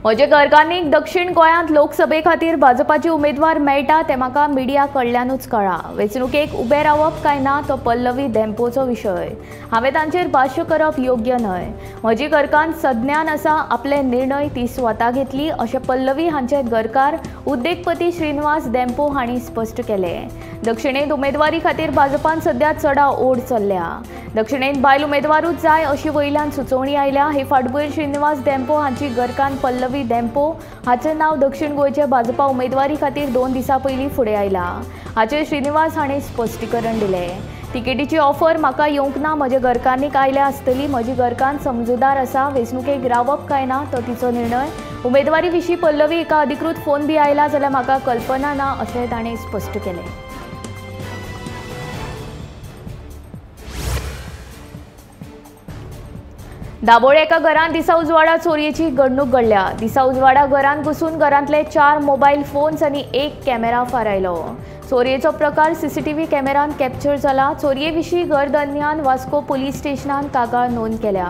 म्हजे घरकान्नीक दक्षिण गोंयांत लोकसभे खातीर भाजपाचे उमेदवार मेळटा ते म्हाका मिडिया कडल्यानूच कळ्ळां। वेंचणुकेक उबे रावप काय ना तो पल्लवी धेंपोचो विशय। हांवें तांचेर भाश्य करप योग्य न्हय। म्हजी घरकान्न सज्ञान आसा, आपले निर्णय ती स्वता घेतली अशें पल्लवी हांचे घरकार उद्देगपती श्रीनिवास धेंपो हांणी स्पश्ट केलें। दक्षिणेंत उमेदवारी खातीर भाजपान सध्या चडा ओड चल्ल्या। दक्षिणेंत बायल उमेदवारूच जाय अशी वयल्यान सुचोवणी आयल्या। हे फाटभूंयेर श्रीनिवास धेंपो हांची घरकान्न पल्लवी धेंपो हाचें नांव दक्षिण गोंयचे भाजपा उमेदवारी खातीर 2 दिसां पयलीं फुडें आयलां। हाचेर श्रीनिवास हांणी स्पश्टीकरण दिलें। तिकेटीची ऑफर म्हाका येवंक ना, म्हजे घरकान्नीक आयल्या आसतली। म्हजी घरकान्न समजुदार आसा, वेंचणुकेक रावप काय ना तो तिचो निर्णय। उमेदवारी विशीं पल्लवी एका अधिकृत फोन बी आयला जाल्यार म्हाका कल्पना ना अशें ताणें स्पश्ट केलें। दाबोळे एका घरांत दिसा उजवाडा चोरयेची घडणूक घडल्या। दिसा उजवाडा घरांत घुसून घरांतले 4 मोबायल फोन्स आनी 1 कॅमेरा फारायलो। चोरयेचो प्रकार सीसीटीव्ही कॅमेरान कॅप्चर जाला। चोरये विशीं घरधनयान वास्को पुलीस स्टेशनान कागाळ नोंद केल्या।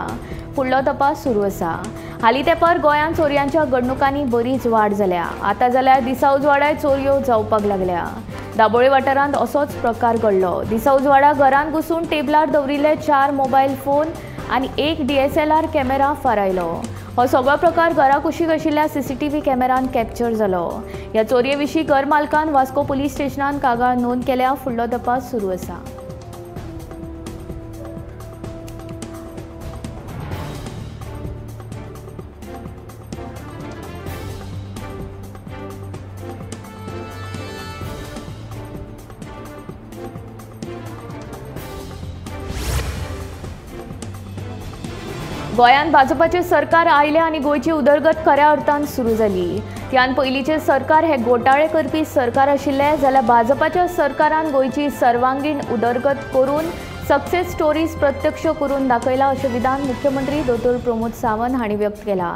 फुडलो तपास सुरू आसा। हालीं तेंपार गोंयांत चोरयांच्या घडणुकांनी बरीच वाड जाल्या। आतां जाल्यार दिसा उजवाडाय चोरयो जावपाक लागल्या। दाबोळे वाठारांत असोच प्रकार घडलो। दिसा उजवाडा घरांत घुसून टेबलार दवरिल्ले 4 मोबायल फोन आनी 1 DSLR camera फारायलो। हो सगळो प्रकार घरा कुशीक आशिल्ल्या सीसीटीव्ही कॅमेरान कॅप्चर जालो। ह्या चोरये विशीं घर मालकान वास्को पुलीस स्टेशनान कागाळ नोंद केल्या। फुडलो तपास सुरू आसा। गोंयांत भाजपाचें सरकार आयलें आनी गोंयची उदरगत खऱ्या अर्थान सुरू जाली। त्यान पयलींचें सरकार हे घोटाळे करपी सरकार आशिल्लें, जाल्यार भाजपाच्या सरकारान गोंयची सर्वांगीण उदरगत करून सक्सेस स्टोरीज प्रत्यक्ष करून दाखयला अशें विधान मुख्यमंत्री दोतोर प्रमोद सावंत हांणी व्यक्त केलां।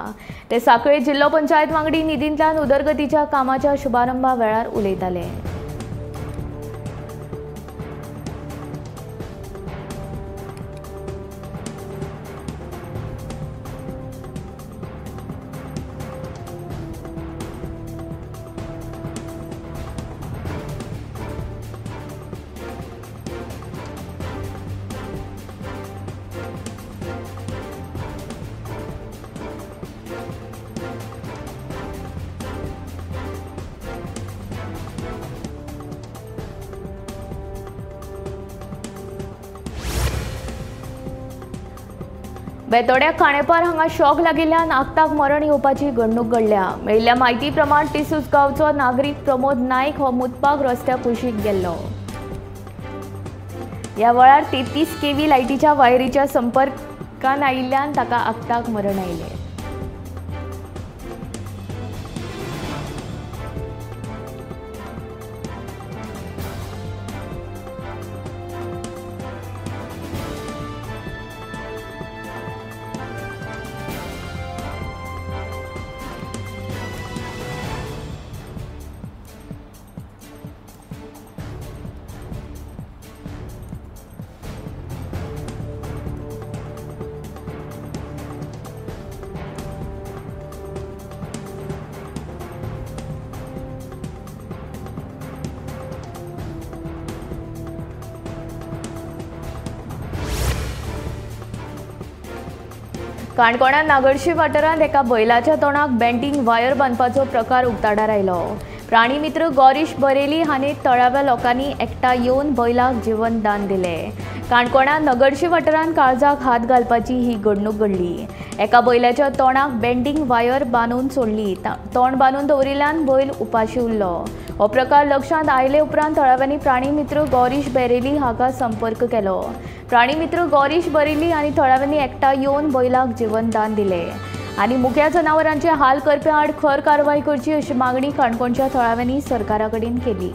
ते सांखळे जिल्लो पंचायत वांगडी निधींतल्यान उदरगतीच्या कामाच्या शुभारंभा वेळार उलयताले। बेतोड्या खाणेपार हांगा शॉक लागिल्ल्यान आगताक मरण येवपाची घडणूक घडल्या। मेळिल्ल्या म्हायती प्रमाण टिसूस गांवचो नागरीक प्रमोद नायक हो मुतपाक रस्त्या कुशीक गेल्लो। ह्या वेळार 33 केव्ही लायटीच्या वायरीच्या संपर्कान आयिल्ल्यान ताका आगताक मरण आयलें। काणकोणां नागरशी वाठारांत एका बैलाच्या तोंडाक बँटिंग वायर बांदपाचो प्रकार उक्ताडार आयलो। प्राणीमित्र गौरीश बरेली हांणी थळाव्या लोकांनी एकठांय येवन बैलाक जीवनदान दिलें। काणकोणां नगरशी वाठारांत काळजाक हात घालपाची ही घडणूक घडली। एका बैलाच्या तोंडाक बँडिंग वायर बांदून सोडली। तोंड बांदून दवरिल्ल्यान बैल उपाशी उरलो। हो प्रकार लक्षांत आयले उपरांत थळाव्यांनी प्राणीमित्र गौरीश बरेली हाका संपर्क केलो। प्राणीमित्र गौरीश बरेली आनी थळाव्यांनी एकठांय येवन बैलाक जीवनदान दिलें आनी मुक्या जनावरांचे हाल करप्यां आड खर कारवाय करची अशी मागणी काणकोणच्या थळाव्यांनी सरकारा कडेन केली।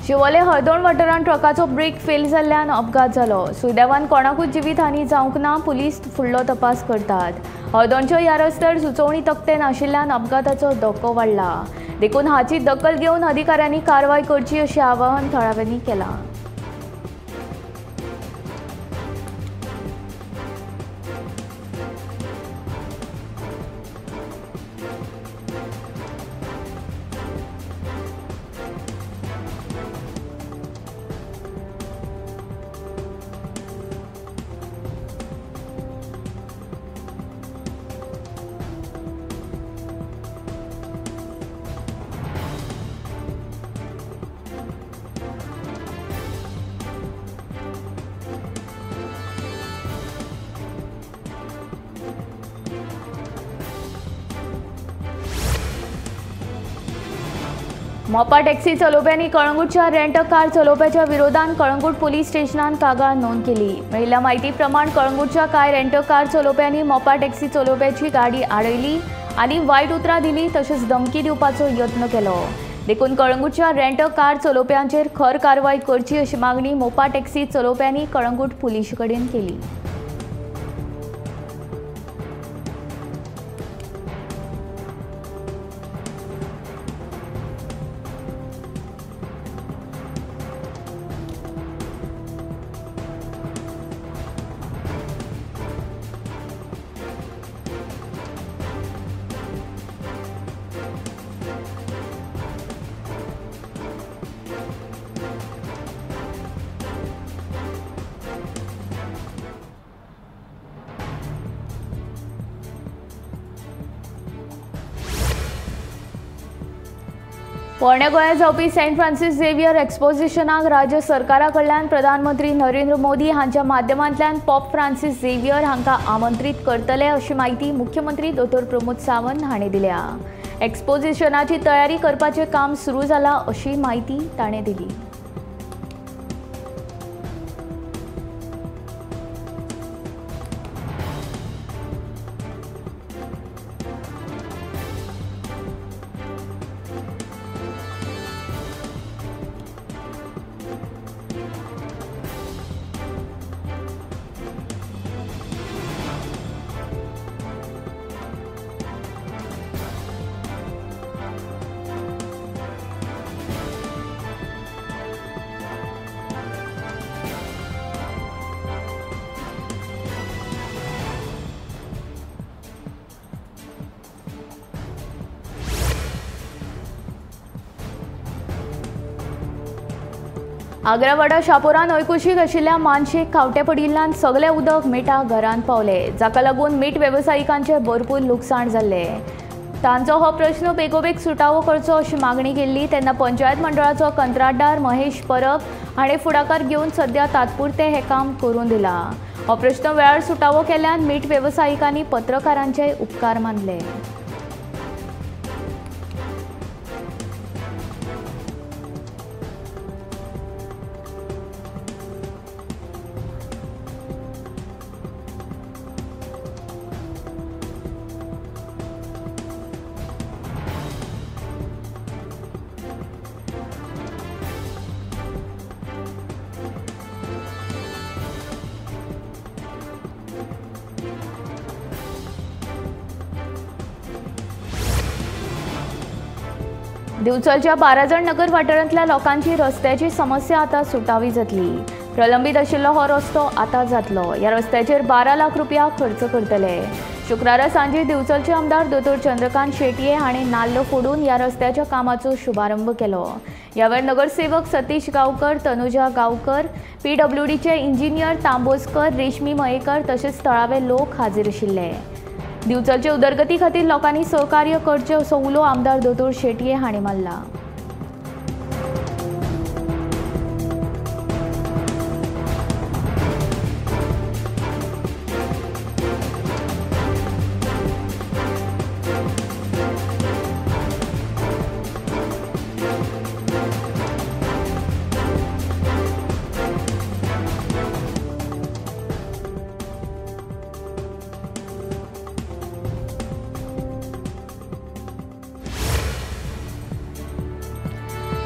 शिवोले हळदोण वाठारांत ट्रकाचो ब्रेक फेल जाल्ल्यान अपघात जालो. सुदैवान कोणाकूच जिवीत हानी जावंक ना. पुलीस फुडलो तपास करतात. हळदोणच्या ह्या रस्त्यार सुचोवणी तकटे नाशिल्ल्यान अपघाताचो धोको वाडला. देखून हाची दखल घेवन अधिकाऱ्यांनी कारवाय करची अशें आवाहन थळाव्यांनी केलां. मोपा टॅक्सी चलोवप्यांनी कळंगूटच्या रेंट अ कार चलोवप्याच्या विरोधात कळंगूट पोलीस स्टेशनान कागाळ नोंद केली. मेळिल्ल्या म्हायती प्रमाण कळंगूटच्या कांय रेंट अ कार चलोवप्यांनी मोपा टॅक्सी चलोवप्याची गाडी आडयली आनी वायट उतरां दिली तशेंच धमकी दिवपाचो यत्न केलो. देखून कळंगूटच्या रेंट अ कार चलोवप्यांचेर खर कारवाय करची अशी मागणी मोपा टॅक्सी चलोवप्यांनी कळंगूट पुलिशे कडेन केली. पोरण्या गोंयांत जावपी सेंट फ्रांसीस झेवियर एक्सपोजिशनाक राज्य सरकारा कडल्यान प्रधानमंत्री नरेंद्र मोदी हांच्या माध्यमांतल्यान पॉप फ्रांसीस झेवियर हांकां आमंत्रीत करतले अशी म्हायती मुख्यमंत्री दोतोर प्रमोद सावंत हांणी दिल्या. एक्सपोजिशनाची तयारी करपाचें काम सुरू जालां अशी म्हायती ताणें दिली. आग्रावाडा शापोरा न्हंयकुशीक आशिल्ल्या मानशेक खावटे पडिल्ल्यान सगळे उदक मिठा घरांत पावले, जाका लागून मीठ वेवसायिकांचे भरपूर लुकसाण जाल्लें. तांचो हो प्रश्न बेगोबेग सुटावो करचो अशी मागणी केल्ली तेन्ना पंचायत मंडळाचो कंत्राटदार महेश परब हाणें फुडाकार घेवन सद्या तात्पुरतें हें काम करून दिलां. हो प्रश्न वेळार सुटावो केल्ल्यान मीठ वेवसायिकांनी पत्रकारांचे उपकार मानले. दिवचलच्या बाराजण नगर वाठारांतल्या लोकांची रस्त्याची समस्या आतां सुटावी जातली. प्रलंबीत आशिल्लो हो रस्तो आतां जातलो. ह्या रस्त्याचेर 12 लाख रुपया खर्च करतले. शुक्रारा सांजे दिवचलचे आमदार दोतोर चंद्रकांत शेटये हांणी नाल्ल फोडून ह्या रस्त्याच्या कामाचो शुभारंभ केलो. ह्या वेळार नगरसेवक सतीश गांवकर, तनुजा गांवकर, पीडब्ल्यूडीचे इंजिनियर तांबोजकर, रेशमी मयेकर तशेंच थळावे लोक हाजीर आशिल्ले. दिवचलचे उदरगती खातीर लोकांनी सहकार्य करचें असो उलो आमदार दोतोर शेटये हांणी मारला.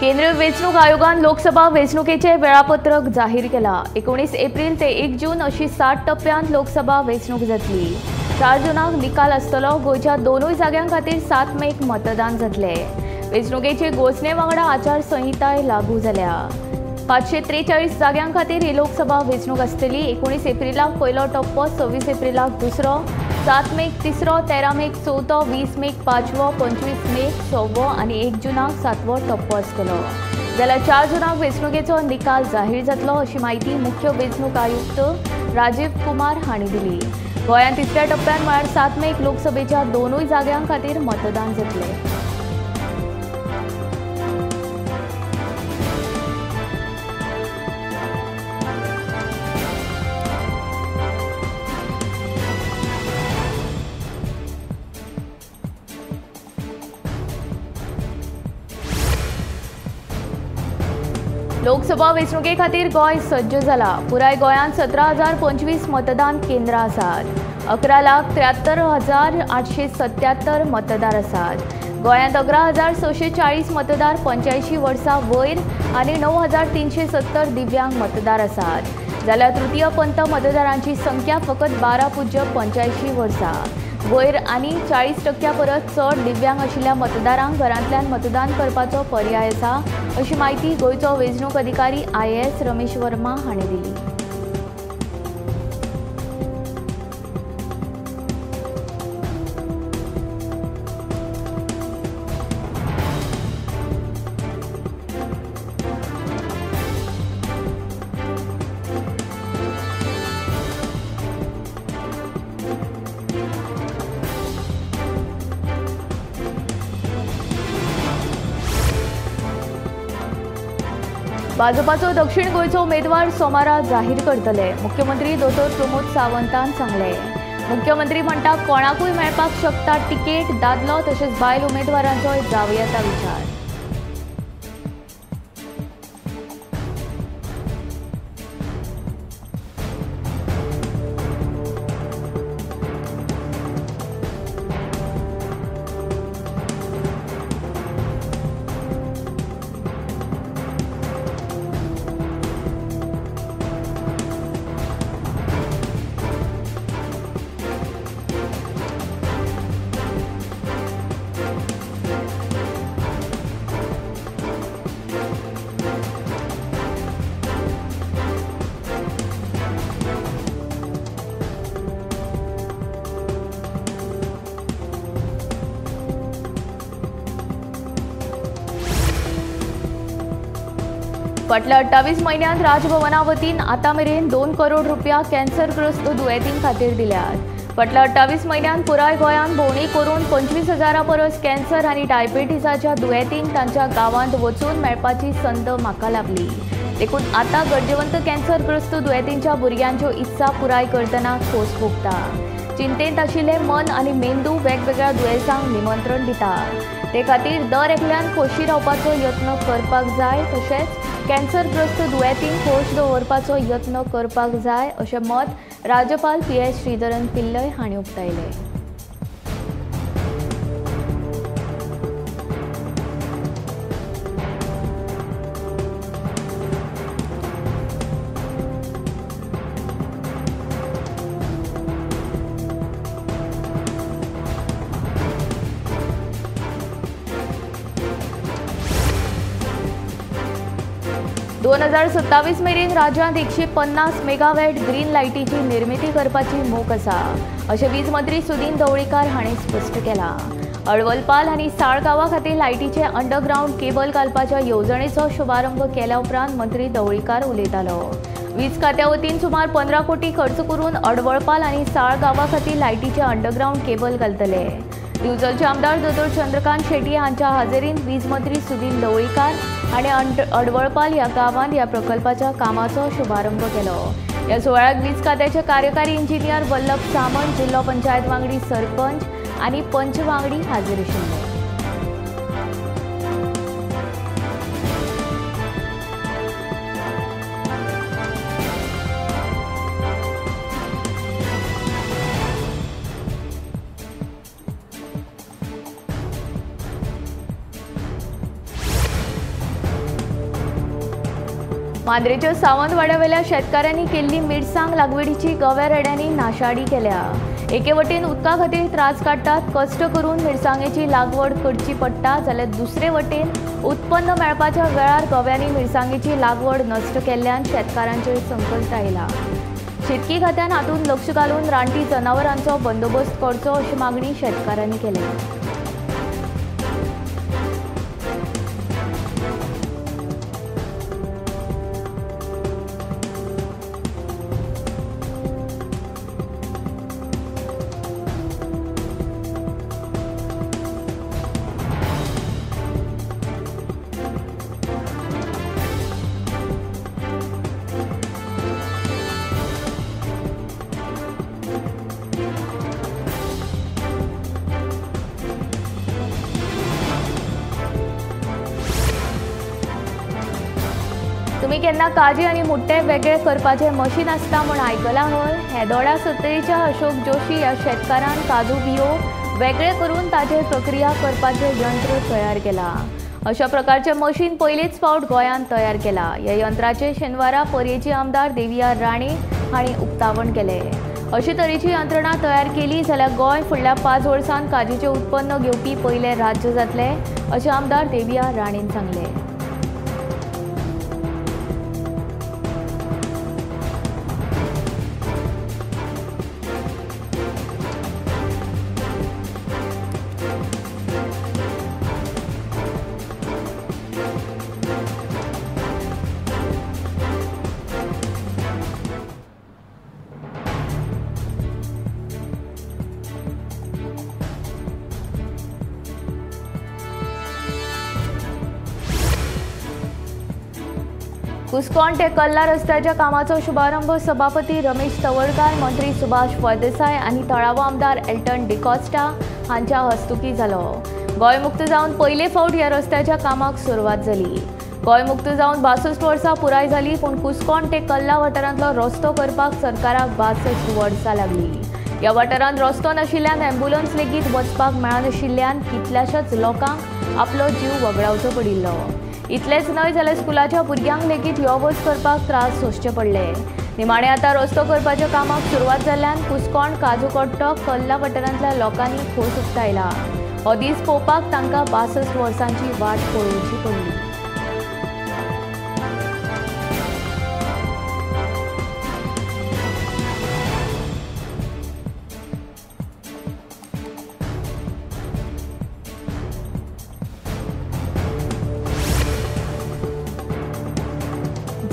केंद्रीय वेंचणूक आयोगान लोकसभा वेंचणुकेचे वेळापत्रक जाहीर केला। 19 एप्रिल ते 1 जून अशी 7 टप्प्यांत लोकसभा वेंचणूक जातली। 4 जूनाक निकाल आसतलो। गोंयच्या दोनूय जाग्यां खातीर 7 मेक मतदान जातलें। वेंचणुकेचे घोशणे वांगडा आचारसंहिताय लागू जाल्या। 543 जाग्यां खातीर ही लोकसभा वेंचणूक आसतली। 19 एप्रिलाक पयलो टप्पो, 26 एप्रिलाक दुसरो, 7 मेक तिसरो, 13 मेक चवथो, 20 मेक पांचवो, 25 मेक सवो आनी 1 जूनाक सातवो टप्पो आसतलो। जाल्यार 4 जूनाक वेंचणुकेचो निकाल जाहीर जातलो अशी म्हायती मुख्य वेंचणूक आयुक्त राजीव कुमार हांणी दिली। गोंयांत तिसऱ्या टप्प्यान म्हळ्यार 7 मेक लोकसभेच्या दोनूय जाग्यां खातीर मतदान जातलें। लोकसभा वेंचणुके खातीर गोंय सज्ज जाला। पुराय गोंयांत 17,025 मतदान केंद्रां आसात। 11,73,877 मतदार आसात। गोंयांत 11,640 मतदार 85 वर्सां वयर आनी 9,370 दिव्यांग मतदार आसात। जाल्यार तृतीय पंथ मतदारांची संख्या फकत 12.85 वर्सां वयर आनी 40% परस चड दिव्यांग आशिल्ल्या मतदारांक घरांतल्यान मतदान करपाचो पर्याय आसा अशी म्हायती गोंयचो वेंचणूक अधिकारी IAS Ramesh Verma हांणी दिली। भाजपाचो दक्षिण गोंयचो उमेदवार सोमारा जाहीर करतले। मुख्यमंत्री दोतोर प्रमोद सावंतान सांगले। मुख्यमंत्री म्हणटा कोणाकूय मेळपाक शकता तिकेट, दादलो तशेंच बायल उमेदवारांचोय जावं येता विचार। फाटल्या 28 म्हयन्यांत राजभवना वतीन आतां मेरेन 2 करोड रुपया कॅन्सरग्रस्त दुयेंतीं खातीर दिल्यात। फाटल्या 28 म्हयन्यांत पुराय गोंयांत भोंवडी करून 25,000 परस कॅन्सर आनी डायबिटीसाच्या दुयेंतींक तांच्या गांवांत वचून मेळपाची संद म्हाका लाभली। देखून आतां गरजेवंत कॅन्सरग्रस्त दुयेंतींच्या भुरग्यांच्यो इत्सा पुराय करतना खोस भोगता। चिंतेंत आशिल्लें मन आनी मेंदू वेगवेगळ्या दुयेंसांक निमंत्रण दिता। ते खातीर दर एकल्यान खोशी रावपाचो यत्न करपाक जाय, तशेंच कॅन्सरग्रस्त दुयेंतींक खोश दवरपाचो यत्न करपाक जाय अशें मत राज्यपाल PS Sreedharan Pillai हांणी उक्तायलें। दोन 2027 मेरेन राज्यांत 150 मेगावॅट ग्रीन लायटीची निर्मिती करपाची मोख आसा अशें वीज मंत्री सुदीन ढवळीकार हांणी स्पश्ट केलां। अडवलपाल आनी साळ गांवा खातीर लायटीचे अंडरग्रावंड केबल घालपाच्या येवजणेचो शुभारंभ केल्या उपरांत मंत्री ढवळीकार उलयतालो। वीज खात्या वतीन सुमार 15 कोटी खर्च करून अडवळपाल आनी साळ गांवा खातीर लायटीचे अंडरग्रावंड केबल घालतले। दिवचलचे आमदार दोतोर चंद्रकांत शेट्टी हांच्या हाजेरींत वीज मंत्री सुदीन ढवळीकार हांणी अडवळपाल ह्या गांवांत ह्या प्रकल्पाच्या कामाचो शुभारंभ केलो। ह्या सुवाळ्याक वीज खात्याचे कार्यकारी इंजिनियर वल्लभ सामंत, जिल्लो पंचायत वांगडी, सरपंच आनी पंच वांगडी हाजीर आशिल्ले। मांद्रेच्या सावंतवाड्यावेल्या शेतकाऱ्यांनी केल्ली मिरसांग लागवडीची गव्या रेड्यांनी नाशाडी केल्या। एके वटेन उदका खातीर त्रास काडटात, कश्ट करून मिरसांगेची लागवड करची पडटा, जाल्यार दुसरे वटेन उत्पन्न मेळपाच्या वेळार गव्यांनी मिरसांगेची लागवड नश्ट केल्ल्यान शेतकारांचेर संकश्ट आयला। शेतकी खात्यान हातूंत लक्ष घालून रानटी जनावरांचो बंदोबस्त करचो अशी मागणी शेतकारांनी केल्या। तुमी केन्ना काजी आनी मुट्टे वेगळे करपाचें मशीन आसता म्हूण आयकलां हय? हेदोळा सत्तरीच्या अशोक जोशी ह्या शेतकारान काजू बियो वेगळे करून ताचेर प्रक्रिया करपाचें यंत्र तयार केलां। अशा प्रकारचें मशीन पयलेच फावट गोंयांत तयार केलां। ह्या यंत्राचें शेनवारा पर्येची आमदार देविया राणे हांणी उक्तावण केलें। अशे तरेची यंत्रणा तयार केली जाल्यार गोंय फुडल्या 5 वर्सांत काजीचें उत्पन्न घेवपी पयलें राज्य जातलें अशें आमदार देविया राणेन सांगलें। कुस्कोण ते कल्ला रस्त्याच्या कामाचो शुभारंभ सभापती रमेश तवडकार, मंत्री सुभाष फळदेसाय आनी थळावो आमदार एल्टन डिकॉस्टा हांच्या हस्तुकी जालो। गोंय मुक्त जावन पयले फावट ह्या रस्त्याच्या कामाक सुरवात जाली। गोंय मुक्त जावन 62 वर्सां पुराय जाली, पूण कुस्कोण ते कल्ला वाठारांतलो रस्तो करपाक सरकाराक 62 वर्सां लागली। ह्या वाठारांत रस्तो नाशिल्ल्यान ॲम्ब्युलन्स लेगीत वचपाक मेळनाशिल्ल्यान कितल्याशाच लोकांक आपलो जीव वगडावचो पडिल्लो। इतलेंच न्हय जाल्यार स्कुलाच्या भुरग्यांक लेगीत यो वच करपाक त्रास सोंसचे पडले। निमाणें आतां रस्तो करपाच्या कामाक सुरवात जाल्ल्यान कुस्कोण, काजूकट्टो, कल्ला वाठारांतल्या लोकांनी खोस उक्तायला। हो दीस पळोवपाक तांकां 62 वर्सांची वाट पळोवची पडली।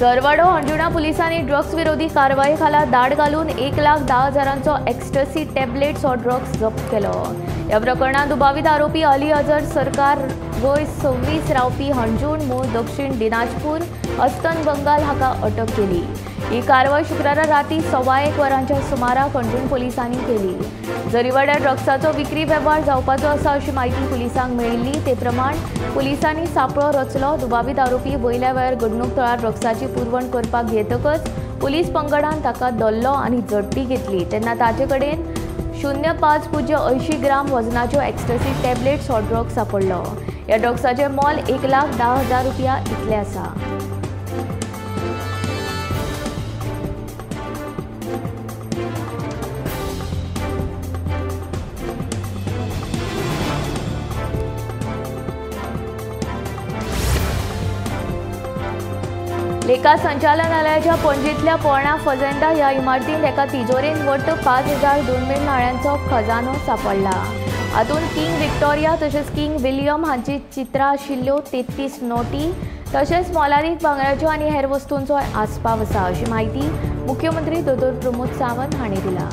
जरवाडो अंजुणा पुलिसांनी ड्रग्स विरोधी कारवाये खाला धाड घालून 1,10,000चो एक्स्टसी टॅबलेट्स हो ड्रग्स जप्त केलो। ह्या प्रकरणांत दुबावीत आरोपी अली अजर सरकार वय 26 रावपी हणजूण मूळ दक्षिण दिनाजपूर अस्तन बंगाल हाका अटक केली। ही कारवाय शुक्रारा राती 1:15 वरांच्या सुमाराक हणजूण पुलिसांनी केली। जरीवाड्यार ड्रग्साचो विक्री वेव्हार जावपाचो आसा अशी म्हायती पुलिसांक मेळिल्ली। ते प्रमाण पुलिसांनी सापळो रचलो। दुबावीत आरोपी वयल्या वेळार घडणूक थळार ड्रग्साची पुरवण करपाक येतकच पुलीस पंगडान ताका धरलो आनी झडटी घेतली। तेन्ना ताचे कडेन 0.50 ग्राम वजनाच्यो एक्स्टसी टॅबलेट्स हो ड्रग सापडलो। ह्या ड्रग्साचें मोल 1,10,000 रुपया इतलें आसा। लेखा संचालनालयाच्या पणजेंतल्या पोरणा फजेंदा ह्या इमारतींत एका तिजोरेंत वट्ट 5,000 दुर्मीळ नाण्यांचो खजानो सांपडला। हातूंत किंग विक्टोरिया तशेंच किंग विलियम हांची चित्रां आशिल्ल्यो 33 नोटी तशेंच मोलादीक भांगराच्यो आनी हेर वस्तूंचो आस्पाव आसा अशी म्हायती मुख्यमंत्री दोतोर प्रमोद सावंत हांणी दिला।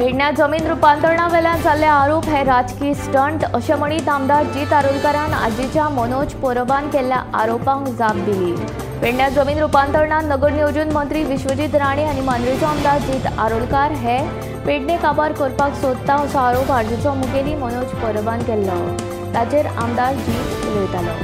पेडण्यां जमीन रुपांतरणा वेल्यान जाल्ले आरोप हे राजकी स्टंट अशें म्हणीत आमदार जीत आरोलकारान आजीच्या मनोज परबान केल्ल्या आरोपांक जाप दिली. पेडण्यां जमीन रुपांतरणान नगर नियोजन मंत्री विश्वजीत राणे आनी मांद्रेचो आमदार जीत आरोलकार हे पेडणे काबार करपाक सोदता असो आरोप आरजीचो मुखेली मनोज परबान केल्लो. ताचेर आमदार जीत उलयतालो.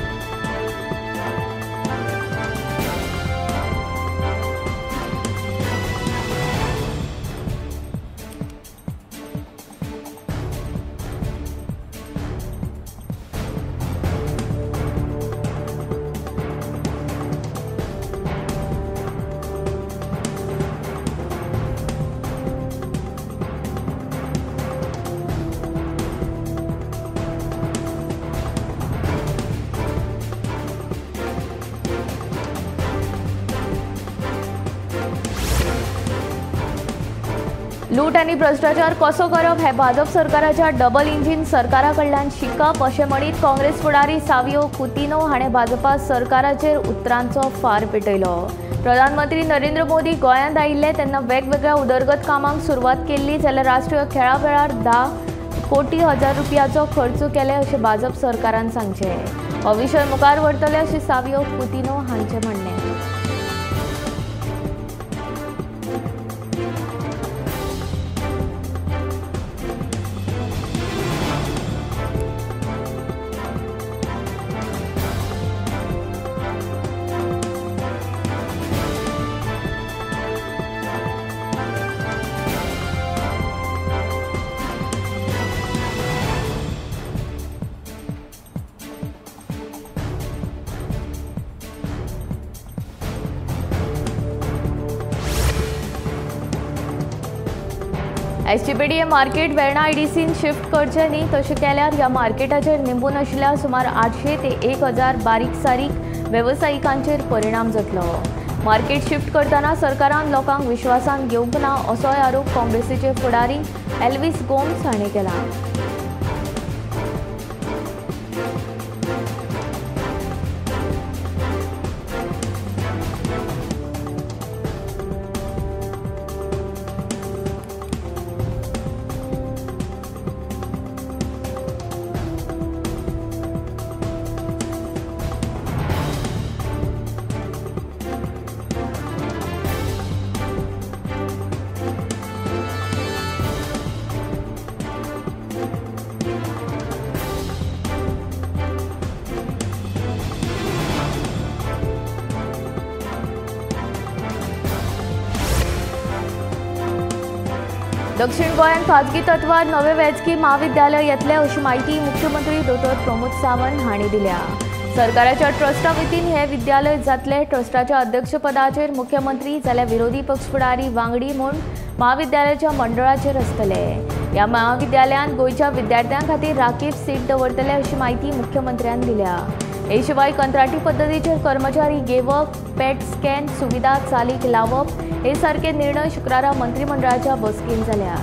लूट आनी भ्रश्टाचार कसो करप हे भाजप सरकाराच्या डबल इंजीन सरकारा कडल्यान शिकप अशें म्हणीत काँग्रेस फुडारी सावियो कुतिनो हाणें भाजपा सरकाराचेर उतरांचो फार पेटयलो. प्रधानमंत्री नरेंद्र मोदी गोंयांत आयिल्ले तेन्ना वेगवेगळ्या उदरगत कामांक सुरवात केल्ली, जाल्यार राष्ट्रीय खेळा वेळार 10 कोटी हजार रुपयाचो खर्च केले अशें भाजप सरकारान सांगचें. हो विशय मुखार व्हरतले अशें सावियो कुतिनो हांचें म्हणणें. एसजीपीडीए मार्केट वेर्णा आयडीसीन शिफ्ट करचें न्ही, तशें केल्यार ह्या मार्केटाचेर निंबून आशिल्ल्या सुमार 800 ते 1000 बारीक सारीक वेवसायिकांचेर परिणाम जातलो. मार्केट शिफ्ट करतना सरकारान लोकांक विश्वासान घेवंक ना असोय आरोप काँग्रेसीचे फुडारी एल्विस गोम्स हांणी केला. दक्षिण गोंयांत खाजगी तत्वार नवे वैजकी म्हाविद्यालय येतले अशी म्हायती मुख्यमंत्री डॉ प्रमोद सावंत हांणी दिल्या. सरकाराच्या ट्रस्टा वतीन हे विद्यालय जातले. ट्रस्टाच्या अध्यक्षपदाचेर मुख्यमंत्री जाल्यार विरोधी पक्ष फुडारी वांगडी म्हूण म्हाविद्यालयाच्या मंडळाचेर आसतले. ह्या म्हाविद्यालयांत गोंयच्या विद्यार्थ्यां खातीर राखीव सीट दवरतले अशी म्हायती मुख्यमंत्र्यान दिल्या. हे शिवाय कंत्राटी पद्दतीचेर कर्मचारी घेवप, पेट स्कॅन सुविधा चालीक लावप हे सारके निर्णय शुक्रारा मंत्रिमंडळाच्या बसकेंत जाल्या.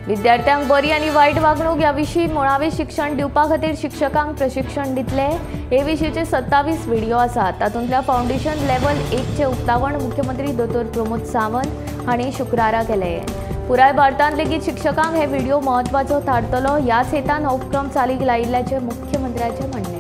विद्यार्थ्यांक बरी आनी वायट वागणूक ह्या विशीं मुळावें शिक्षण दिवपा खातीर शिक्षकांक प्रशिक्षण दितले हे विशींचे 27 व्हिडिओ आसात. तातूंतल्या फावंडेशन लेवल 1चें उक्तावण मुख्यमंत्री डॉ प्रमोद सावंत हांणी शुक्रारा केलें. पुराय भारतांत लेगीत शिक्षकांक हे व्हिडिओ म्हत्वाचो थारतलो ह्याच हेतान हो उपक्रम चालीक लायिल्ल्याचें मुख्यमंत्र्याचें म्हणणें.